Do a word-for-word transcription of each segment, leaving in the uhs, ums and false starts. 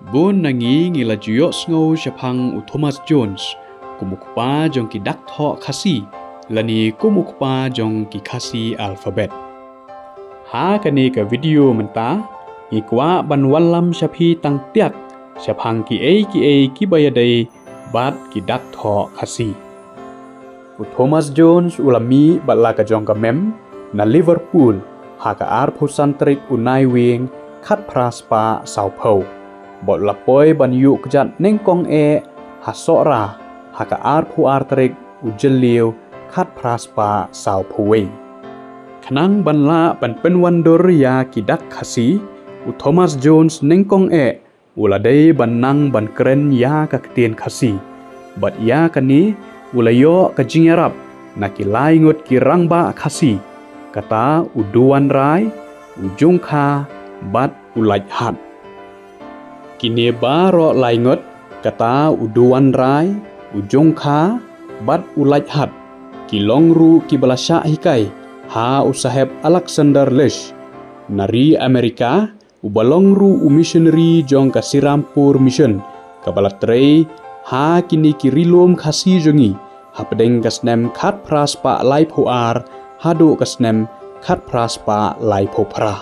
Bun na ngi ngi la ju ïohsngew shaphang u Thomas Jones kum u kpa jong ki dak thoh Khasi, lane kum u kpa jong ki Khasi alphabet. Ha kane ka video mynta, ngi kwah ban wallam sha phi tang tiak shaphang kiei kiei kiba ïadei bad ki dak thoh Khasi. U Thomas Jones u la mih bad la ka jong ka mem na Liverpool ha ka arphew san tarik u Naiwieng khatphra spah sawphew. Bad u la poi ban ïuh kjat nyngkong eh ha Sohra ha ka arphew ar tarik u Jylliew khatphra spah sawphew wei. Khnang ban lah ban pynwandur ïa ki dak Khasi, u Thomas Jones nyngkong eh u la dei ban nang ban kren ïa ka ktien Khasi. Bad ïa kane u la ïoh ka jingïarap na ki lai ngut ki rangbah Khasi, kata u Duwanrai, u Jungkha bad u Laithat. Kine baroh lai ngut, kata u Duwanrai, u Jungkha bad u Laithat, ki long ruh kiba la shah hikai ha u Saheb Alexander Leach na ri Amerika, uba long ruh u missionary jong ka Serampore Mission, kaba la trei ha kine ki ri lum Khasi jong ngi hapdeng ka snem khatphra spah laiphew ar haduh ka snem khatphra spah laiphew phra.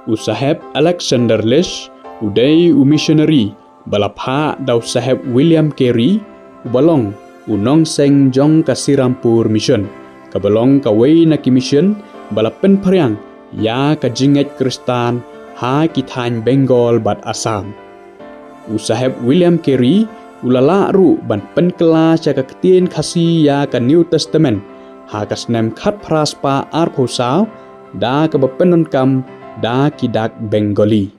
U Saheb Alexander Leach u dei u missionary ba la phah da u Saheb William Carey, uba long u nongseng jong ka Serampore Mission, kaba long kawei na ki mission ba la pynphriang ïa ka jingngeit Khristan ha ki thaiñ Bengal bad Assam. U Saheb William Carey u la lah ruh ban pynkylla sha ka ktien Khasi ïa ka New Testament ha ka snem khatphra spah arphew saw, da kaba pyndonkam da ki dak Bengali.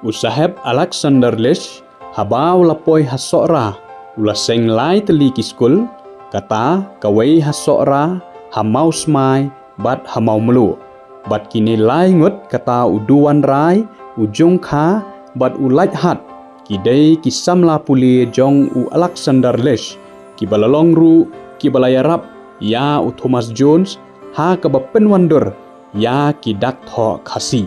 U Saheb Alexander Leach, haba u la poi ha Sohra, u la seng lai tylli ki skul, kata kawei ha Sohra, ha Mawsmai bad ha Mawmluh. Bad kine lai ngut, kata u Duwanrai, u Jungkha bad u Laithat, ki dei ki samla pule jong u Alexander Leach, kiba la long ruh kiba la ïarap ïa u Thomas Jones ha kaba pynwandur ïa ki dak thoh Khasi.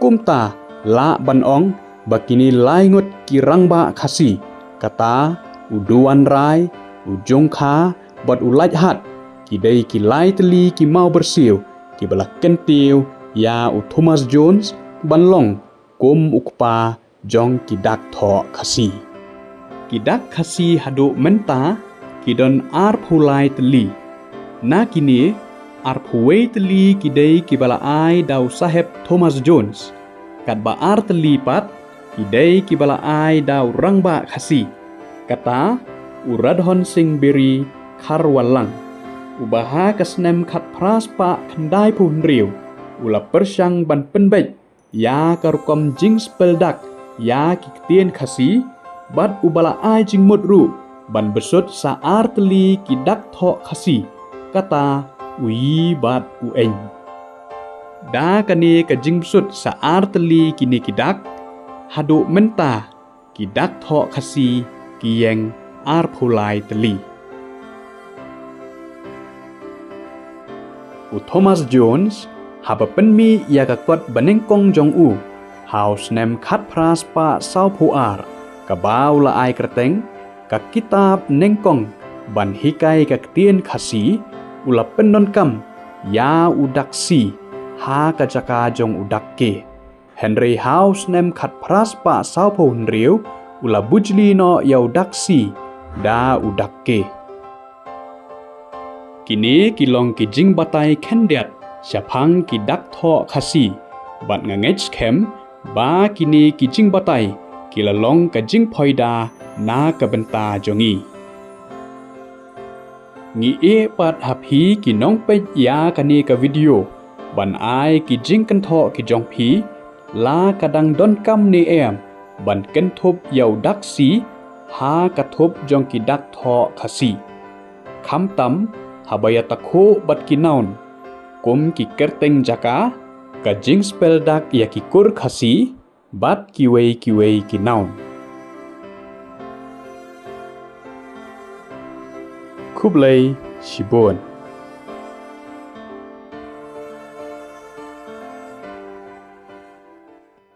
Kumta lah ban ong ba kine lai ngut ki rangbah Khasi, kata u Duwanrai, u Jungkha bad u Laithat, ki dei ki lai tylli ki mawbyrsiew kiba la kyntiew ïa u Thomas Jones ban long kum u kpa jong ki dak thoh Khasi. Ki dak Khasi haduh mynta ki don arphew lai tylli. Na kine, arphew wei tylli ki dei kiba la ai da u Saheb Thomas Jones. Katba ar tylli pat ki dei kiba la ai da u rangbah Khasi, kata u Radhon Singh Beri Kharwallang, uba ha ka snem khatphra spah khyndaiphew hynriew u la pyrshang ban pynbeit ïa ka rukom jingspell dak ïa ki ktien Khasi, bad uba la ai jingmut ruh ban bsut sa ar tylli ki dak thoh Khasi, kata u yi bad u eng. Da kane ka jingbsut sa ar tylli kine ki dak, haduh mynta ki dak thoh Khasi ki ïeng arphew lai tylli. U Thomas Jones, haba pynmih ïa ka kot banyngkong jong u ha u snem khatphra spah sawphew ar, kaba u la ai kyrteng ka kitab nyngkong ban hikai ka ktien Khasi, u la pyndonkam ïa u dak C ha ka jaka jong u dak K. Hynrei ha u snem khatphra spah sawphew hynriew u la bujli noh ïa u dak C da u dak K. Kine ki long ki jingbatai khyndiat shaphang ki dak thoh Khasi, bad nga ngeit skhem ba kine ki jingbatai ki la long ka jingphoida na ka bynta jong ngi. Ngi ïeh pat ha phi ki nongpeit ïa kane ka video ban ai ki jingkynthoh ki jong phi, la ka dang donkam ne em ban kynthup ïa u dak C ha ka thup jong ki dak thoh Khasi, khamtam haba ïatakhuh bad ki noun kum ki kyrteng jaka, ka jingspell dak ïa ki kur Khasi, bad kiwei kiwei ki noun. Khublei shibun.